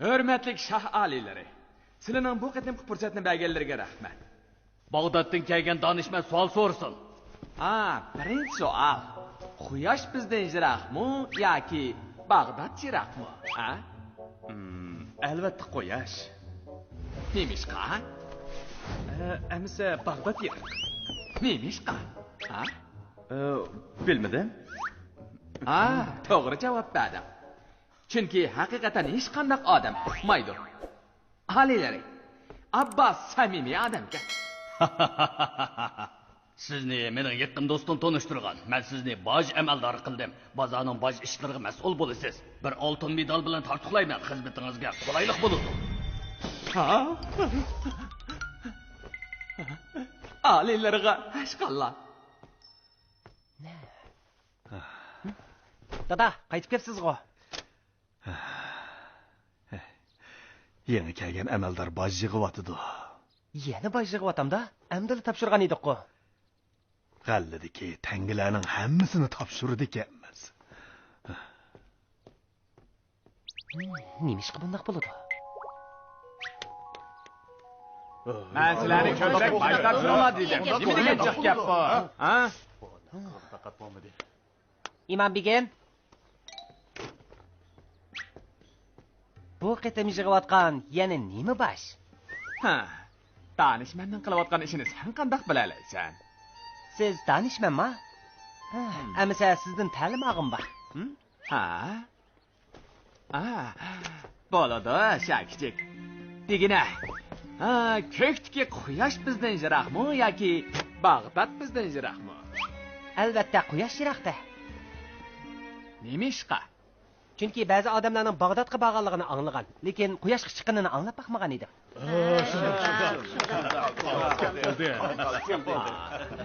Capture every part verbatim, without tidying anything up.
ھۆرمەتلىك شاھ ئالىيلىرى، سىلەرنىڭ بۇ قېتىمقى پۇرسەتنى بەرگەنلىرىگە رەھمەت. باغدادتىن كەلگەن دانىشمەن سوئال سورىسۇن. ھا، بىرىنچى سوئال. قۇياش بىزدىن يىراقمۇ ياكى باغداد يىراقمۇ؟ ھا؟ ھىم، ئەلۋەتتە قۇياش. نېمىشقا؟ ئە، ئەمىسە باغداد يىراق. نېمىشقا؟ ھا؟ ئە، بىلمىدىم. ھا، توغرا جاۋاب بەردىڭ. چۈنكى ھەقىقەتەن ھېچقانداق ئادەم ئۇقمايدۇ. ئالىيلىرى، ئابباس سەمىمىي ئادەمكەن. سىزنى مېنىڭ يېقىن دوستۇم تونۇشتۇرغان. مەن سىزنى باج ئەمەلدارى قىلدىم. بازارنىڭ باج ئىشلىرىغا مەسئۇل بولىسىز. بىر ئالتۇن مېدال بىلەن تارتۇقلايمەن. خىزمىتىڭىزگە قولايلىق بولىدۇ. ھا؟ ئالىيلىرىغا ھەشقاللا. دادا، قايتىپ كەپسىزغۇ؟ يېڭى كەلگەن ئەمەلدار باج يىغىۋاتىدۇ. يەنە باج يىغىۋاتامدا؟ ئەمدىلا تاپشۇرغان ئىدۇققۇ. غەللىدىكى تەڭگىلەرنىڭ ھەممىسىنى تاپشۇرىدىكەنمىز. نېمىشقا بۇنداق بولىدۇ؟ مەن سىلەرنى كۆپرەك باج تاپشۇرۇڭلار دېدىم. نېمە دېگەن جىق گەپ بۇ؟ ھە؟ ئىمام بېگىم، بۇ قېتىم يىغىۋاتقان يەنە نېمە باش؟ ھە، دانىشمەننىڭ قىلىۋاتقان ئىشىنى سەن قانداق بىلەلەيسەن؟ سىز دانىشمەنما؟ ھە، ئەمىسە سىزدىن تەلىم ئالغۇم بار. ھە؟ ھە، بولىدۇ، شاكىچىك. دېگىنە، ھە، كۆكتىكى قۇياش بىزدىن يىراقمۇ ياكى باغداد بىزدىن يىراقمۇ؟ ئەلۋەتتە، قۇياش يىراقتە. نېمىشقا؟ چۈنكى بەزى ئادەملەرنىڭ باغدادقا بارغانلىقىنى ئاڭلىغان، لېكىن قۇياشقا چىققىنىنى ئاڭلاپ باقمىغان ئىدىم.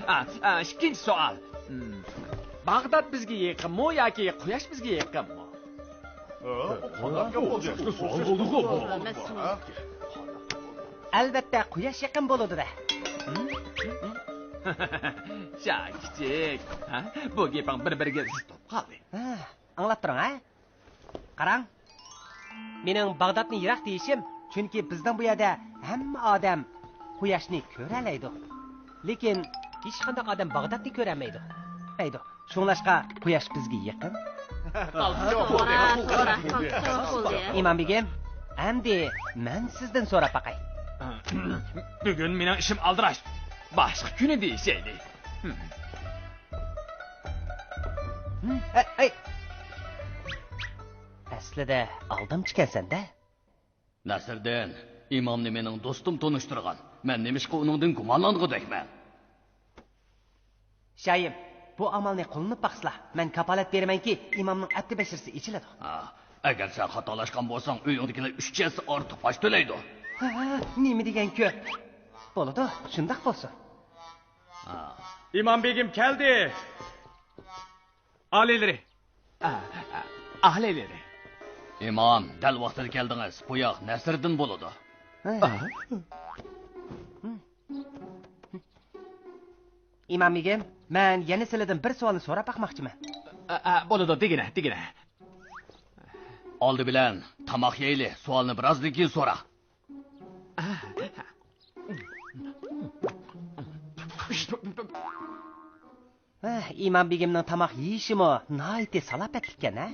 ئا، ئا، ئىككىنچى سوئال. باغداد بىزگە يېقىنمۇ ياكى قۇياش بىزگە يېقىنمۇ؟ ئەلۋەتتە، قۇياش يېقىن بولىدۇ-دە. شاكىچىك، ھە؟ بۇ گېپىڭ بىر-بىرىگە زىت بولۇپ قالدى. ھە، ئاڭلاپ تۇرۇڭ، ھە؟ قاراڭ، مېنىڭ باغدادنى يىراق دېيىشىم، چۈنكى بىزنىڭ بۇ يەردە ھەممە ئادەم قۇياشنى كۆرەلەيدۇ. لېكىن ھېچقانداق ئادەم باغدادنى كۆرەلمەيدۇ. شۇڭلاشقا قۇياش بىزگە يېقىن. ئىمام بېگىم، ئەمدى مەن سىزدىن سوراپ باقاي. بۈگۈن مېنىڭ ئىشىم ئالدىراش. باشقا كۈنى دېيىشەيلى. ھەي، ھەي. ئەسلىدە ئالدامچىكەنسەن-دە. نەسىردىن، ئىمامنى مېنىڭ دوستۇم تونۇشتۇرغان. مەن نېمىشقا ئۇنىڭدىن گۇمانلانغۇدەكمەن؟ شايىم، بۇ ئامالنى قوللىنىپ باقسىلا، مەن كاپالەت بېرىمەنكى، ئىمامنىڭ ئەپتى بەشىرىسى ئېچىلىدۇ. ھا، ئەگەر سەن خاتالاشقان بولساڭ، ئۆيۈڭدىكىلەر ئۈچ ھەسسە ئارتۇق باج تۆلەيدۇ. ھە، نېمە دېگەن كۆپ. بولىدۇ، شۇنداق بولسۇن. ھا. ئىمام بېگىم كەلدى. ئالىيلىرى. ئا، ئا، ئالىيلىرى. ئىمام، دەل ۋاقتىدا كەلدىڭىز. بۇ ياق نەسىردىن بولىدۇ. ھە. ئا. ئىمام بېگىم، مەن يەنە سىلىدىن بىر سوئالنى سوراپ باقماقچىمەن. ئا، ئا، بولىدۇ، دېگىنە، دېگىنە. ئالدى بىلەن تاماق يەيلى، سوئالنى بىرازدىن كېيىن سورا. ھە، ئىمام بېگىمنىڭ تاماق يېيىشىمۇ ناھايىتى سالاپەتلىككەن، ھە؟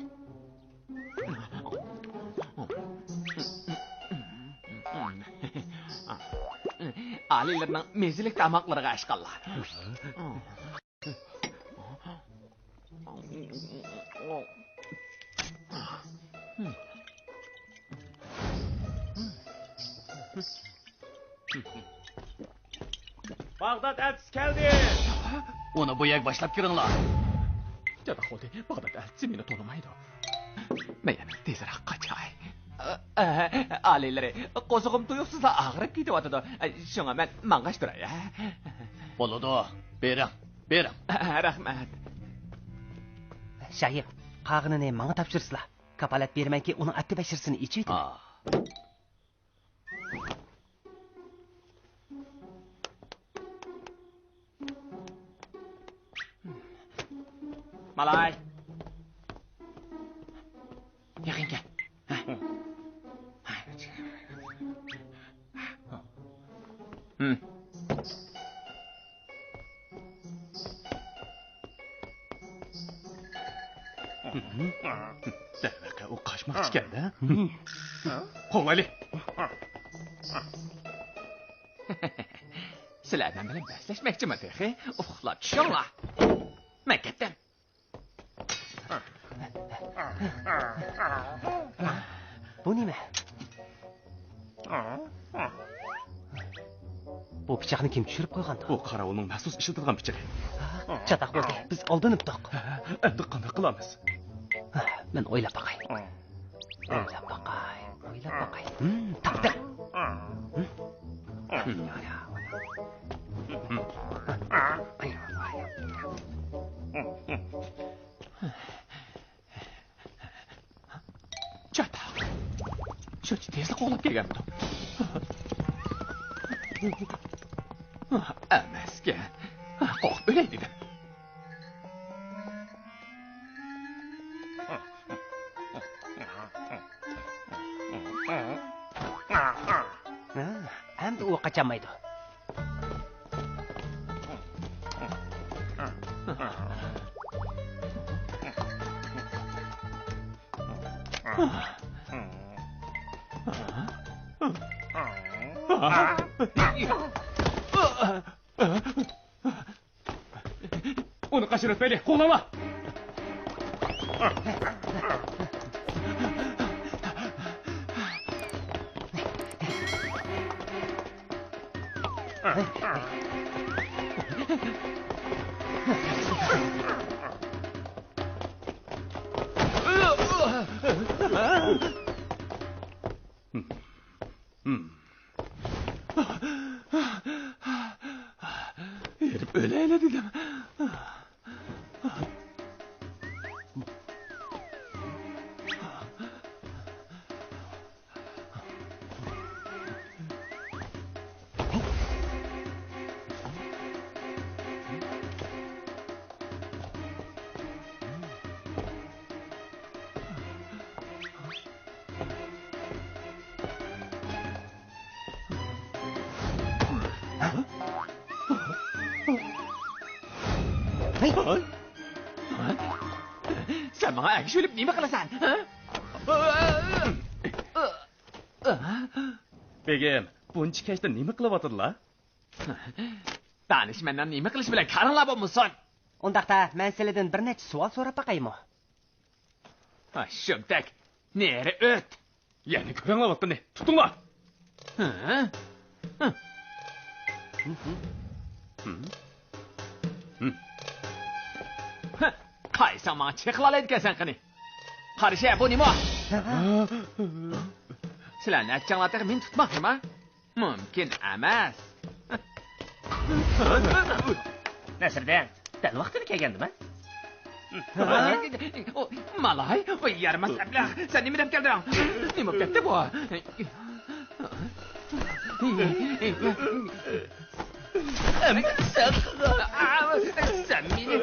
ئالىيلىرىنىڭ مېزىلىك تاماقلىرىغا ئاشقانلار. باغداد ئەلچىسى كەلدى! ئۇنى بۇ يەرگە باشلاپ كىرىڭلار. جاپا بولدى، باغداد ئەلچىسى مېنى تونۇمايدۇ. مەن يەنە تېزرەك قاچاي. ئالىيلىرى، قورسىقىم تۇيۇقسىزلا ئاغرىپ كېتىۋاتىدۇ. شۇڭا مەن ماڭغاچ تۇراي، ھە؟ بولىدۇ. بېرىڭ، بېرىڭ. رەھمەت. شايىم، قالغىنىنى ماڭا تاپشۇرسىلا. كاپالەت بېرىمەنكى، ئۇنىڭ ئەپتى بەشىرىسىنى ئېچىۋېتىمەن. ئا. ئالاي. يېقىن كەل. ھە. ھە. دەرۋەقە، ئۇ قاچماقچى ئىكەن-دە. قوغلايلى. سىلەر مەن بىلەن بەسلەشمەكچىما تېخى؟ ئۇخلاپ چۈشۈڭلار. مەن كەتتىم. بۇ نېمە؟ بۇ پىچاقنى كىم چۈشۈرۈپ قويغاندۇ؟ بۇ قاراۋۇلنىڭ مەخسۇس ئىشلىتىدىغان پىچىقى. چاتاق بولدى، بىز ئالدىنىپتۇق. ئەمدى قانداق قىلىمىز؟ مەن ئويلاپ باقاي. ئويلاپ باقاي، ئويلاپ باقاي. ھىم، تاپتىم. ھىم. چاتاق. شۇنچە تېزلا قوغلاپ كەلگەنمىدۇ؟ ئەمەسكەن. قورقۇپ ئۆلەي دېدىم. ھە، ئەمدى ئۇ قاچالمايدۇ. ئۇنى قاچۇرۇۋەتمەيلى، قوغلاڭلار! ھېرىپ ئۆلەيلى دېدىم. سەن ماڭا ئەگىشىۋېلىپ نېمە قىلىسەن؟ ھە؟ بېگىم، بۇنچە كەچتە نېمە قىلىۋاتىدىلا؟ دانىشمەننىڭ نېمە قىلىشى بىلەن كارىڭلار بولمىسۇن. ئۇنداقتا مەن سىلىدىن بىر نەچچە سوئال سوراپ باقايمۇ؟ ھا، شۇمتەك، نېرى ئۆت. يەنە كۆرەڭلەۋاتقىنى، تۇتۇڭلار. ھە؟ ھە؟ ھە؟ قايساڭ ماڭا چېقىلالايدىكەنسەن قېنى؟ قارىشە، بۇ نېمە؟ سىلەر نەچچەڭلار تېخى مېنى تۇتماقچىما؟ مۇمكىن ئەمەس. نەسىردىن، دەل ۋاقتىدا كەلگەندىمەن. مالاي، يارىماس ئەبلەخ، سەن نېمە دەپ كەلدىڭ؟ نېمە بولۇپ كەتتى بۇ؟ سەن، سەن مېنى،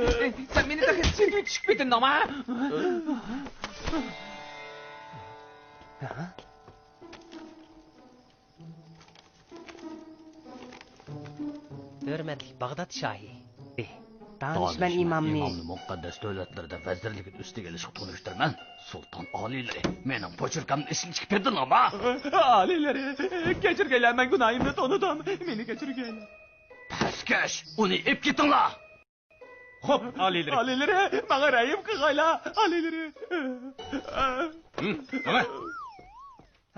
سەن مېنى تېخى سىرتقا چىقىپ كېتىندىڭما؟ ھۆرمەتلىك باغداد شاھى! دانىشمەن ئىمامنى مۇقەددەس دۆلەتلىرىدە ۋەزىرلىكىنى ئۈستىگە ئېلىشقا تونۇشتۇرىمەن. سۇلتان ئالىيلىرى، مېنىڭ پوچۇركامنى ئىشلىتىشكە بېرىدىلا. ئالىيلىرى، كەچۈرگەيلەر، مەن گۇناھىمنى تونۇدۇم. مېنى كەچۈرگەيلەر. پەسكەش، ئۇنى ئېلىپ كېتىڭلار. خوپ، ئالىيلىرى. ئالىيلىرى، ماڭا رەھىم قىلغايلا، ئالىيلىرى. ھە، ماڭا.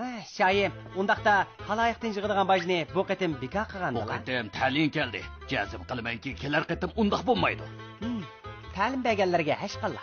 ھە، شاھىم، ئۇنداقتا خالايىقتىن يىغىدىغان باجنى بۇ قېتىم بىكار قىلغاندىلا. بۇ قېتىم تەلىيىڭ كەلدى. جەزم قىلىمەنكى، كېلەر قېتىم ئۇنداق بولمايدۇ. ھىم، تەلىم بەرگەنلەرگە ھەشقاللا.